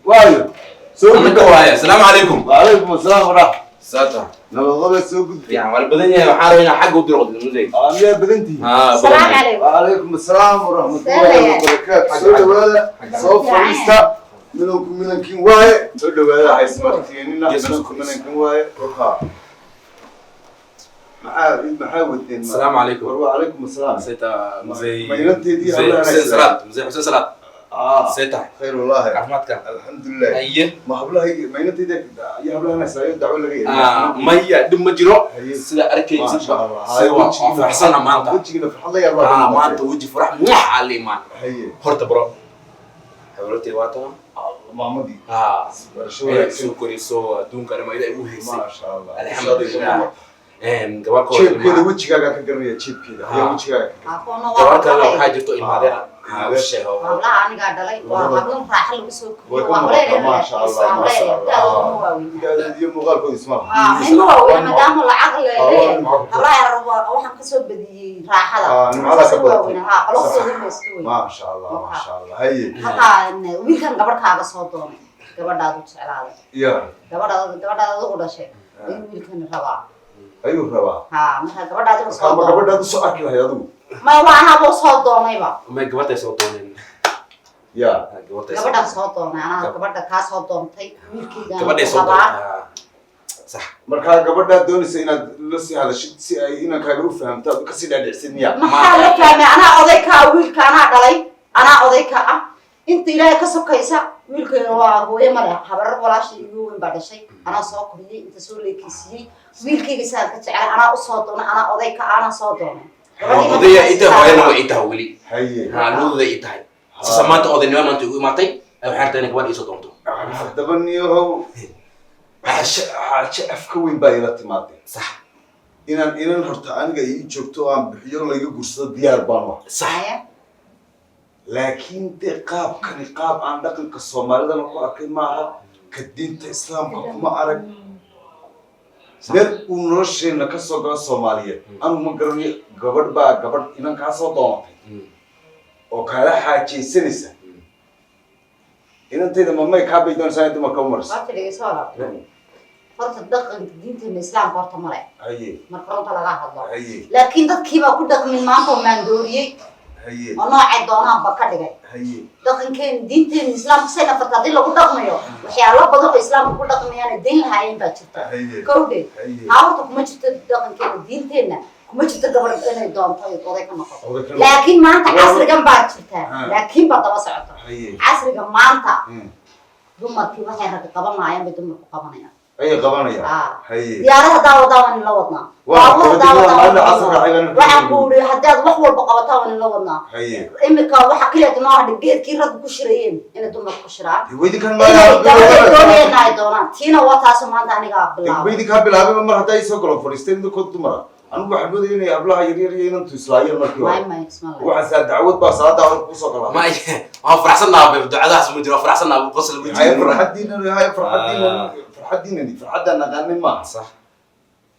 Waayo, soo Annaka gudba. Waaye, asalaamu calaykum. Wacalaykum asalaam waraxma. Saata. Nabadqabe, soo gudba. Fiican, waa la badan yahay. Waxaan rabaa inaan xagga u diro musey. Aa, miyaa badantihiin? Haa. Asalaamu calaykum. Wacalaykum asalaam waraxmatullaahi wabarakaatu. Soo dhawaada, soo fadhiista. Midanku midankin waaye, soo dhawaada, haysmartiinina. Midanku midankin waaye. Wakaa, maxaa wadeen? Asalaamu calaykum. War, wacalaykum asalaam. Seta musey. Maylanteedii. Musey Xuseen Salaad, Musey Xuseen Salaad. Ah. Seta. Khayr wallaahi. Caafimaadka? Alxamdulilah. Haye. Ma hablaha maynanteeda iyo hablahan haysaayo dacwo laga Ah, maya, dhib ma jiro. Haye. Sida arkaysid. Maasha Allah. Sida waa faraxsana maanta. Wejigiina farxad la yaab. Ah, maanta weji farax muux aa la imaan. Haye. Horta bro, hawlatay waa tana. Maamadii. Ah. Barasho Ay wanaagsan. soo korayso adduunka dhan ilaahay u haysay. Maasha Allah. Alxamdulilah. Gabar kale. Jeebkeeda wejigaagaa ka garanaya, jeebkeeda ayaa wejigaaga ka Gabar kalena waxaa jirto ilmaadeer Ah. u sheego. Hablaha anigaa dhalay, waa hablo raaxa lagu soo Way koriyo. ka Waa muuqataa, maasha Allah, maasha Allah. Hableeda waaweyn. Garanayaa iyo muuqaalkooda isma laha. Ilma waaweyn maadaama lacag leeyahay. Ah, waa nimco. Hablaha yar waxaan kasoo badiyey raaxada. Ah, nimcadaa ka badatay. Ha, qoloftooda ma iska weyn. Maasha Allah, maasha Allah. Haye. Halkaa wiilkan gabadh kaaga soo doonay, gabadhaad u jeclaaday. Ya. Gabadhaad adigu dhashay ayuu wiilkan rabaa. Ayuu rabaa? Ha, marka gabadhaad u soo Ama doonay. gabadhaad usoo arki lahayd adigu? Ma waa anaaba usoo doonayba. May, gabartay soo dooneen. Ya. Gabartay soo. Gabadhaan soo doonay anaa, gabadha kaa soo doontay wiilkaygaan Gabadhay soo rabaa. dooneen, sax. Markaa gabadhaad doonaysa inaad la sii hadashid si ay inankaaga u fahamto, aad kasii dhaadhicsid miya? Maxaa la fahmay? Anaa oday ka ah wiilka, anaa dhalay, anaa oday ka ah. Inta Ilaahay ka sokaysa wiilkayga waa hooyo male, habarar walaashay igu weyn baa dhashay. Anaa soo koriyey, inta soo leekeysiiyey. Wiilkayga sidaan ka jecelay anaa usoo doonay, anaa oday ka ah, anaa soo doonay. Odaya ii tahay, hooyana waa ii tahay weli. Haye. Ha, luudada ii tahay sasa. Maanta odaynimo maanta igu imaatay, ay waxay rabtaa inay gabadha iisoo doonto. Haddaba niyahow, xaaje af ka weyn baa ila timaadee. Sax. Inaan inan horta aniga ii joogto oo aan bixiyo layga gursado diyaar baan ah. Sax. Laakiin dee qaabkani qaab aan dhaqanka Soomaalidana ku arkay maaha, ka diinta Islaamka kuma arag. Meel uu nolosheenna ka soo galo Soomaaliyeed anigu ma garanayo. Gabadh baa gabadh inan kaa soo doonatay oo kaala xaajaysanaysa inantayda, mamay kaa bay doonaysaa in dumarka u mariso. Horta dhegeyso walaal, horta dhaqanka diinteena Islaamka horta male. Marka runta laga hadlo. Laakiin dadkiibaa ku dhaqmin maanta oo maandooriyey oo noocay doonaanba ka dhigay. Dhaqankeena diinteena Islaamka say nafarta haddii lagu dhaqmayo, waxyaalo badan oo Islaamka ku dhaqmayaan ay dayn lahaayeen baa jirta. Kowdhe. Haa, horta kuma jirto dhaqankeena, diinteenna kuma jirto gabadh inay doonto ay oday ka noqoto. Oday ka noqoto. Laakiin maanta casrigan baa jirta. Laakiin baa daba socota. Casriga maanta dumarkii waxay rag qabanayaan bay dumarku qabanayaan. Ayay qabanayaan. Ah. Diyaarad haddaa wadaa waan ila wadnaa. Waa Baabuur haddaa wadaa maalin waan ila casar wadnaa. raacay baan. Waxaan ku uri haddaad wax walba qabataa waan ila wadnaa. Imika waxa kaliya noo hadhay geedkii raggu ku shirayeen inay dumarku ku shiraan. Weydinkan. Inay gabadha doonayeen ay doonaan, tiina waa taasu maanta anigaa bilaabay. Weydinkaa bilaabay mar haddaa isoo galo fadhiistay idinkoo dumara. Anigu waxaan moodaya inay hablaha yaryar iyo inantu islaayeen markii May hore. May, isma leh. Waxaan saa dacwad baa salaada hore kusoo galaa. May, waan faraxsannaha, ducadahaas ma jiro, waan faraxsannaha, qosol ma Haye. jiro. Farxadiinan, haye, farxadiinan, farxadiinani farxaddaan naqaanin maaha. Sax.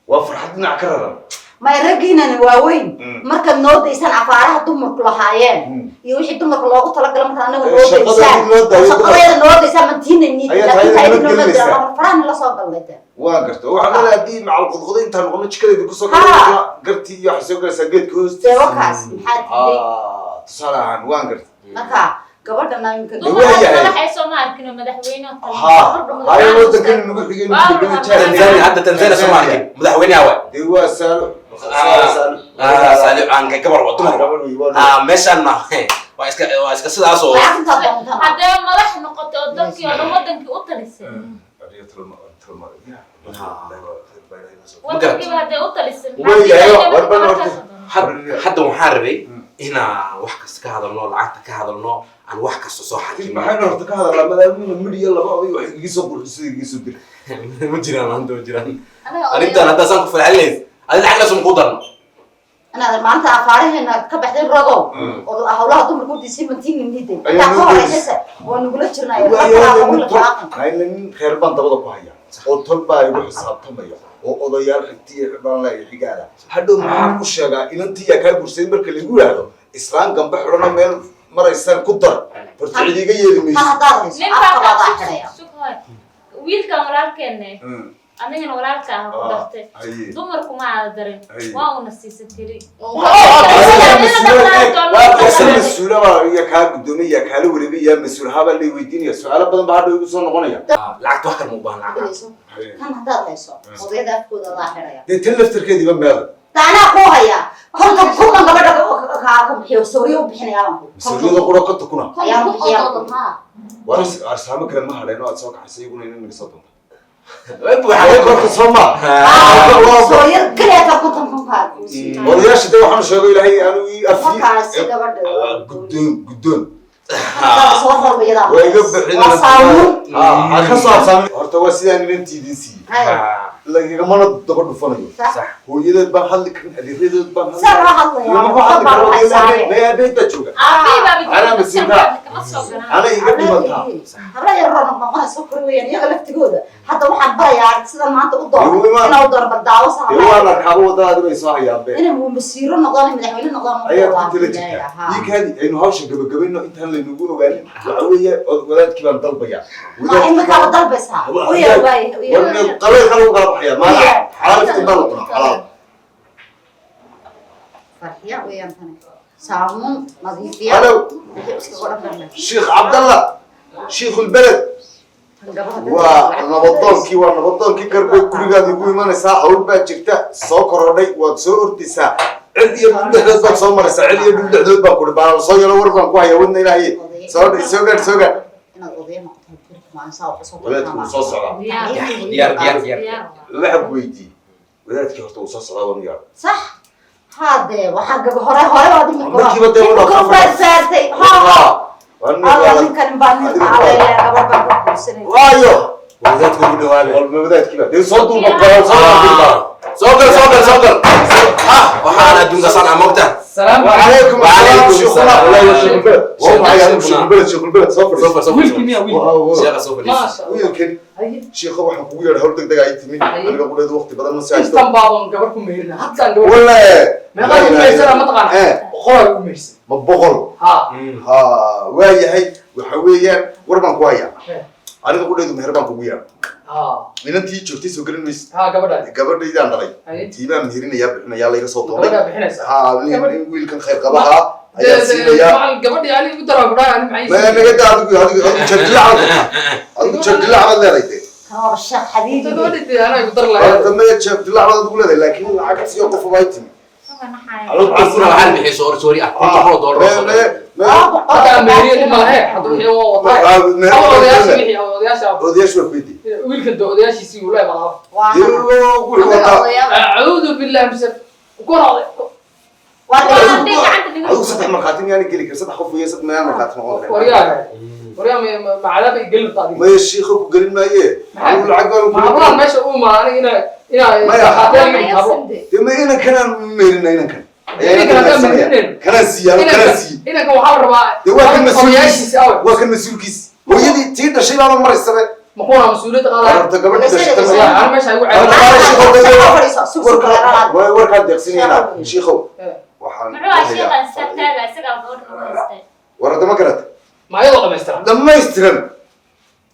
Waa farxad dhinac ka raran. May, raggiinani waaweyn. Markaad noo daysaan afaaraha dumarku lahaayeen iyo wixii dumarka loogu talagalay, markaad anaga Ee, noo shaqada daysaan loo daayo. Shaqadeeda noo daysaan mantiina niid. Ayaa laakiin tahay taayada nooma nabadgelinaysaa. diraan, farahan la soo galnay dee. Waan garta, waxaan leedahay haddii macal qodqodo intaan noqono jikadeeda kusoo Ha. galay, gartii iyo waxay soo galaysaa geedka Dee hoostiisa. wakaas maxaa diiday? Ah, tusaale ahaan, waan garta. Marka gabadhana imika Dee Dumar waa yahay. madaxay soo ma arkin oo madaxweyne oo kale. Ha. Gabadha Haye, madaxweyne wadankan nagu xigay. Waa nagu la xigay. Tanzania, hadda Tanzania soo ma arkin, madaxweynaha waay. Dee waa Saalo. Ah, Saalo aan gabar waa dumar. Gabar wey, waa. Ah, meeshaan waa iska sidaas oo Lacag intaad doontana. Haddee madax noqoto oo dalkii oo dhan wadankii u talisay. Wadankiiba haddee u talisay. Waa yahay, war bal horta. Hadda waxaan rabay inaan wax kasta ka hadalno, lacagta ka hadalno, aan wax kasta soo xakimo. Maxaynu horta ka hadalnaa? Madaxweyne midhiyo laba oday wax igaga soo qurxisay, igaga soo diray. Ma jiraan maanta, ma jiraan. Anaga Arrintan haddaa saan ku falcelinaysa, adi lacag lasuma kuu darno. Inaad maanta afaaraheena ka baxdeen rogow oo hawlaha dumarka u diisay mantiina niiday. Ayaa Intaa ka noo horeysayse waa nagula jirnay. Waayo, nin reer baan dabada ku haya oo tol baa igu xisaabtamaya oo odayaal xigtiya baan leeyahay xigaala. Hadhow maxaan u sheegaa inantiyaa kaa guursaday marka lagu yidhaahdo islaan gambe xidhanoo meel maraysaan ku dar, horta cid iga yeeli Tan mayso. haddaad hayso, Nin afka baa baad xidhaya. Sug hooy. Wiilkan walaalkeenne, adigana walaalka ah ku dartay. Dumarku ma aada darin. Waa una siisa tiri. Ese mas-uula baa iya kaa gudoomay, yaa kaala wareegay, yaa mas-uul ahaa baa lay weydiinaya. Su-aalo badan baa hadha igu soo noqonaya. Lacagta wax kale ma u baahan, lacag. Dhegeyso. Tan haddaad hayso, odayada afkooda adaa xidhaya. Dee tan laftarkeediiba meeda. Taanaa kuu haya 50,000 baan gabadha ka bixiyo, sooriyo u bixinayaa baan ku. Mas-uuliyada qura konta kuna. Ayaan bixiyaa. War arsaamo kale ma hadheen oo aad soo kaxaysa iyaguna ina naga soo doonta. Way buuxaan. Korka soo ma. Sooriyo kaliya taa 50,000 kaa kuu siiyo. Odayaasha dee waxaanu sheego Ilaahay aanu ii Markaasi afiyey. gabadha. Guddoon, guddoon. Haddaad soo rarba iyadaa. Waa iga bixin. Waa saamuun. Ha ka soo absaamin horta, waa sidaan inantii idin siiyey. Hay. Lagagamana daba dhufanayo. Sax. Hooyadeed baan hadli karin, adeeradeed baan hadli. Saa loo hadlayaa. Lama hadli Baa karo. waxay saareen. May aabaheed baa jooga. Aabihii baa Anaa mas-uulka. kama soo galaan. Ana iga dhimantaa. Habla yaroo noqnoqonaysa kor weeyaan iyaga laftigooda. Hadda waxaan barayaa sida maanta u doono. Dee waa- Inaa u doono bal daawo Dee waa saha. la kaabo wadadaadi bay soo hayaan be. Inay masiiro noqdaan, madaxweyne noqdaan. Ayaa ku tala jirtaa. Ii kaadi, aynu hawsha gabagabayno intaan laynagu ogaanin. Waxa weeye wadaadkii baan dalbayaa. Ma imika wa dalbaysaa? U yeer waaye, u yeer. Qalay kale u kala baxaya maala xalaaliftin baa la cunaa xalaal. Farxiya weeyaan tani. Saamuun nadiifiya. Halo. Wixii iskaga dhan baa. Sheekh Cabdallah, Sheikhulbeled. Tan gabadha. Waa nabadoonkii, waa nabadoonkii garbay. Gurigaad igu imanaysaa, hawl baa jirta soo korodhay, waad soo ordaysaa, cid iyo dhul dhexdood baad soo maraysaa, cid iyo dhul dhexdood baan kuri baa soo yalo. War baan ku hayaa wadna Ilaahay. Soo soo gaadh, soo gaadh. Inaad odaya noqoto birka maalin saa wax usoo. Wadaadku wuu soo socdaa. Diyaar. Diyaar, diyaar, diyaar. Diyaar. Waxaan ku weydiiyey, wadaadkii horta wuu soo socdaa, waan u yaabay. Sax. Haddee waxaa gaba hore hore waad imika. Markiiba dee wada Imika baad saartay. Ha ha. Alla, ninkan baa nin caleeya, gabar baan ku guursanay. Waayo. Wadaadka ugu dhawaabay. Walba wadaadkii baa dee soo duuba galo, soo duuba. Soo gal, soo gal, soo gal. Ah, waxaan adduunka sanaa moogta. السلام. وعليكم السلام. وعليكم شيخنا. السلام. والله يا شيخ البلد، والله يا شيخنا. شيخ البلد، شيخ البلد، soo Soo fadhiiso. far, soo wiilkii miyaa wiil? Waa- Sheekha soo ما fadhiis. شاء الله. Wiilkan. Haye. Shiikho, waxaan kugu yeedhay hawl degdeg ay timi. Haye. Aniga qudheedu waqti badan ma sii haysto. Intan baaban gabar ku meherina haddaan gabar Wallahi. meeqaa ku mehersana ma taqaana? Eh. 100 ku mehersan. Ma 100? Ha. Ha, waa yahay. Waxa weeyaan war baan ku hayaa. Eh. Aniga qudheedu meher baan kugu yeedhay. Ha. Inantii joogtay soo garan maysid. Ha, gabadhaadi. Gabadhaydaan dhalay. Haye. Tiibaan meherinayaa, bixinayaa, layga soo doonay. Gabadhaa bixinaysa. Ha, nin wiilkan khayr qabaha ayaa siinayaa. Macallin, gabadhii ani igu daraa ku dhahay ani maxay? Ma naga daa adigu, adigu adigu jabdilac baad qabtaa. Adigu jabdilac baad leedahay dee. Kan waaba sheekh xabiibi. Gabadhii dee anaa igu dar lahayd. Horta maya, jabdilac baad adigu leedahay, laakiin lacag siyo qof baa timi. Kuna waxaa la bixiyay soori soori ah $50 oo soo Me me. Hadda aan meheriye dhib ma lahe, hadda wixii waa wataa ama odayaasha wixii ama odayaasha. Odayaashu waa ku weydiiyey. Wiilkan dee odayaashiisii uu la imaado. Waa. Dee wuxuu wataa. Acuudu billahi mise kuna oday. Waa. Adigu saddex markhaati miyaana geli karin? Saddex qof weeye, saddex miyaan markhaati noqon karin? Waryaa, waryaa, ma cadaab ay gelin rabtaa adiga? Maya, shiikha ku gelin maaye. Adigu lacag baan Ma ku hablahan meesha u imaada aniga inaa Maya. markhaatiyaal hablo. Dee ma inankanaan meherina, inankan ayaa Inankan haddaan inankan meherinayn. kanaan siiya, anigu kanaan siiye. Inanka waxaa la rabaa Dee waa kan mas-uulkiis. odayaashiisi awe. Waa kan mas-uulkiis, hooyadii tii dhashay baaba maraysaba. Ma kuwana mas-uuliyadda qaadaya? Horta gabadhii dhashay tan. Wallahi, ani meesha igu Horta ceeb. qaada shiikhow, dee Sheekha fadhiiso, sug sug warkaa waa warkaa deeqsinayna shiikhow. Eh. Waxaan Muxuu ahaa sheekhan sartaaga isagaa gabadha ku haystay. War hadda ma garata. Ma iyadoo dhammaystiran? Dhammaystiran.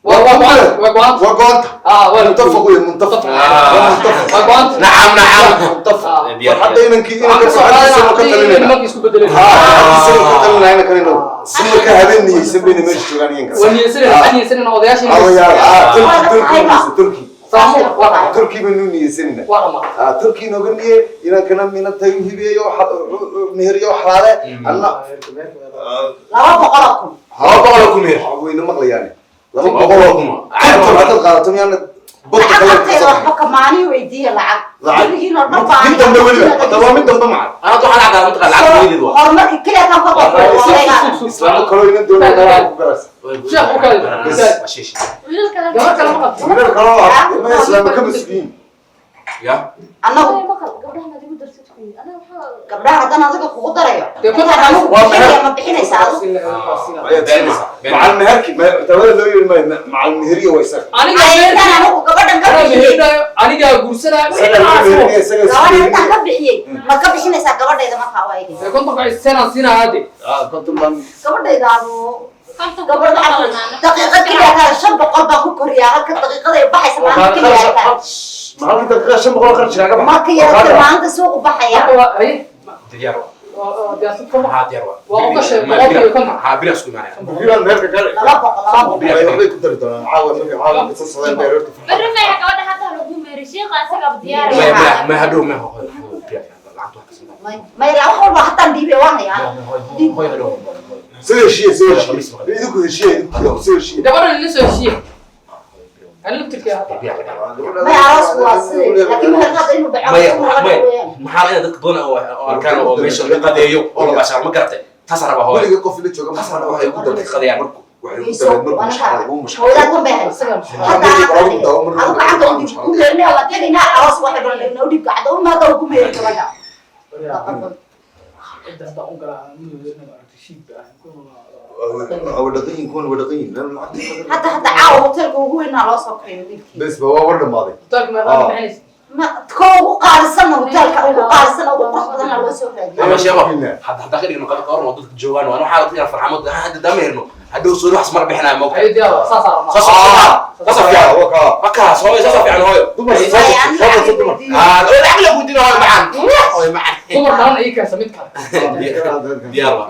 Waa go'aan, waa go'aan. Waa go'aanta. Ah, waa la Muntafaq wey, muntafaq. Waa muntafaq. Waa go'aanta. Nacam, nacam. Muntafaq. Diyaar. War hadda inankii Waxaan inanka ka soo farxadiisa qaadanaa ka haddii talinayna. nimanka isku bedeleen. Ha, farxadiisa ka talinayna inankan inagu si marka habeen niyeysan bayna meesha joogaan iyanka. Waa niyeysanayna, waxaan niyeysanayna odayaasha inay- Odayaal, ah, Turki, Turki niyeysan, Turki. Saamuun, waa dhammaatay. Turki baynu niyeysanayna. Waa dhammaatay. Ah, Turki nooga niye, inankana minantay u hibeeyo, meheriyo xalaale anna. 200,000. 200,000 meher. Wayna maqlayaan. Laba Laba boqol boqol oo oo kun. Konton haddaad qaadato miyaana badda Lacag kale agteeda waxba kamaani weydiiya lacag. Lacag. Gurigiin oo dhan baa Mid dambe weliba, hadda waa mid dambe maca. Anaa waxaan lacag mataqaan, lacag hooyadeed waa. Horumarka keliya kan ka Sug, sug, sug. Islaamo kaloo inan doonaya waa ku garaysa. Sheekh, u kale. Waa shiish. Wiilka Gabar kale ma qabto. Wiilal kaloo ah, ma islaamo ka mas-uuliyiin. Ya. Annagu maqal gabdhaha mad igu darsid. Anaga waxaa Gabdhaha haddana adiga kugu darayo. Dee konton Intaan anigu Waa bixinaya, ma bixinaysaa adigu? Ayaad siinaysaa. Macal meherki tawada loo yeeri maayo, macal meheriya waa isaga. Aniga Ay, intaan anigu gabadhan ka anaa bixiyey. meherinayo, anigaa guursanaayo. Isaga lagu meherinaya, isaga isku Gabadhan intaan meherinaya. ka bixiyey, ma ka bixinaysaa gabadhayda markaa waa eegay. Dee kontonka senaan siinayaa de. Ah, 50 baan. Gabadhayda adu 50 gabadha daqiiqad keliya kaa 500 baan ku koriyaa, halka daqiiqada ay baxaysa maalinta keliya kaa. Ma halka daqiiqa 500 kharash kaaga baxa? Marka yarata maalinta suuqu baxaya. Marka waa haye. Diyaar waa. Waa diyaarsan kama. Haa, diyaar waa. Waa u gashay 150. Haa, beri isku imaanaya. Berigaan meherka ka 200, 200. Waxbay ku dari doonaan caawa, markay caawa kasoo socdaan bay aroorta. Berri maya, gabadha hadda lagu meeri, sheekha asagaba diyaar. Maya, maya, maya, hadhow maya, hooyo, hooyo, beri lacagta wax ka soo May la wax walba hataan dhiibay waan hayaa. hooyo, hooyo, hadhow. Soo heshiiye, soo heshiiye, idinku heshiiye, idinku soo heshiiye. Gabadha ila soo heshiiye. Ani laftirkeeda hadda. May aroos waa sidii, laakiin meherka hadda inuu dhaco Maya, suuqa laga maya, weeyaan. maxaa laga dadka badan oo arkaan oo meesha laga qadeeyo oo la baashaaro, ma garatay? Taas rabaa hooyo. Weliga qof ila jooga maxaa waxay ku dareen Qadayaan. markuu waxay ku dareen markuu mashxarad uu mashxarad. Hooyadaa tan bay haysaa. Hadda adigu gacanta u dhiib ku meerinaya, waa tegaynaa aroos, waxay dhan u dhiib gacanta u maada ku meeri gabadha. Cidda hadda u galaa, muddo aragtay shiib ah. Waa dhaqan kuwan, waa dhaqan yihiin lacagta. Hadda caawa hotelka ugu weynaa loo soo kariyo wiilkii. Bes ba, waa war dhamaaday. Hotelka meeqa bixinaysa? Ma ko ugu qaalisanna, hotelka ugu qaalisan ugu qurux badanna loo soo raadiyo. Ama sheeko hadda ka dhigno qado qoran oo dadka joogaan, waan waxaa dadka farxamad hadda dameerno hadhow soo wax mar bixinaa ma ogtahay. Haye, diyaar waa, saas aa rabnaa. Saas saas fiican. Waa kaa. Marka soo saas fiican hooyo. Dumar Ay, soo aniga soo dumar. Ah, oo lacag la gudina hooyo macaan, hooyo macaan. Dumar kalena ii keensa mid kale. Diyaar waa.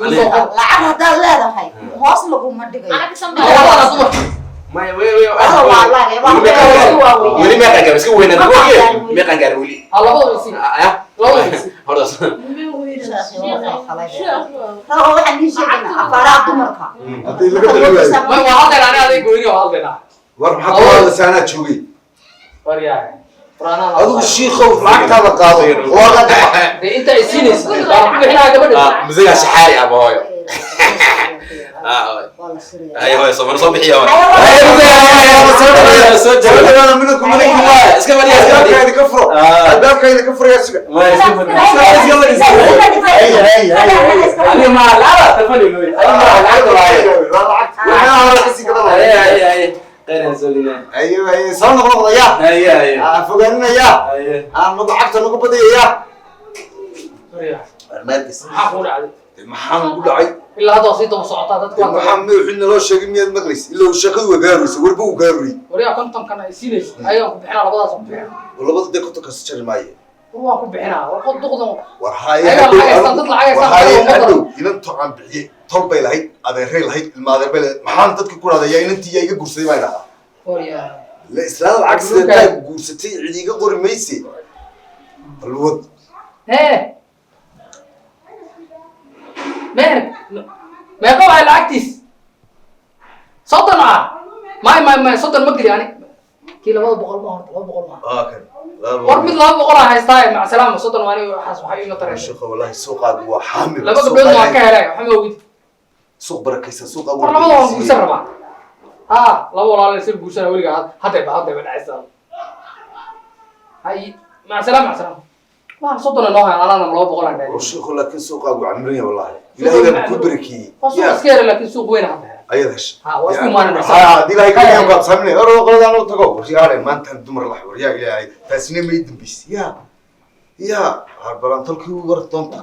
Lacag haddaad leedahay hoos laguma dhigayo. Anaga san Labadana dumar. Maya, wey wey. Adoo waa laagay, waa waa weyn. Weli meeqaan gaarin, iska weynaan meeqaan gaarin weli. Ha, labadaba isii. Ah. Labadaba isii. Hordaas. Rabo waxaan ii sheegaynaa afaaraha dumarka. Haddii laga bixi waayo. May waa hadlaynaa, ani aday goyni waa hadlaynaa. War maxaa ku hadlaysaa, anaa joogay. War yahay. War anaa la Adigu shiikow lacagtaada qaado oo la dhaca. Dee inta ay siinaysa baan ku bixinaa gabadha. Misagaa shaxaari ama hooyo. Ah, hooyo. Waa la sirayaa. Ay hooyo, soo soo bixiya hooyo. Soo dhawaada minanku minanku waa. Iska fadhiya, iska fadhiya. Albaabka idinka furo. Albaabka idinka furaya suga. Hay hay hay. Ani ma lacag telefon ilooy. Ani ma lacag waaye. Waxaa hore kasii gadan Ay lahayd. ay ay. Qeyran soo dinaa. Ayo ayo, soo noqnoqdaya. Ay ay. Aan fogaaninaya. Ay. Aan nagu cagta nagu badiyaya. War yahay. Markis. Maxaa kugu dhacday? Maxaan ugu dhacay? Ilaa hadda waa sii daba socotaa dadka waa Maxaa madaxii naloo sheegay miyaad maqlaysa? Ilaa uu sheekadu waa gaaraysa, warba uu gaarayay. War yaa, 50-kan ay siinaysa ayaan ku bixinaa, labadaas aan ku bixinaa. Labada dee 50-kaas jari maaye. War waan ku bixinaa, war qod duqdan. War haye. Ayagaa lacag haystaan, dad lacag war haystaan, haye ummadda. hadhow inantu aan bixiyey tol bay lahayd, adeeray lahayd, ilma adeer bay lahayd, maxaan dadka ku dhahdaa yaa inantii yaa iga guursaday baa idhahdaa. War yaa. La islaada lacag sidataa guursatay cid iga qori mayse, bal wad. Hee. Meher. Meeqa waay lacagtiis? 30 ah. May may may, 30 ma geli ani. Kii 200 ma horta, 200 ma. Aa kan. War mid 200 ah haystaa, mac salaama, 30 waa aniga waxaas waxay iima taraysa. Sheekho wallahi suuqaagu waa xaamil. Laba gabdhood waan ka helay, waxa ma ogid. Suuq barakaysan suuqaagu. War labada waan guursan rabaa. Ha, laba walaal isla guursana weligaa haddayba dhacaysaa. Hay, mac salaama, mac salaama. Waa 30 noo hayan, anaana 200 aan dhahay. Sheekho laakiin suuqaagu camiran yahay wallahi. Ilaahay baa ku barakeeyey. Waa suuq iska yara laakiin suuq weyn hadda. Ayaad heshay. Ha, waa isku imaanaysaa. Ha, haddii ilaahay ka yahay qaab saaminay. Hore qoladaan u tago. Waryaale maantaan dumar la waryaa ilaahay. Taasina may dambaysi. Yaa. Yaa, har balan tolkii war doonta.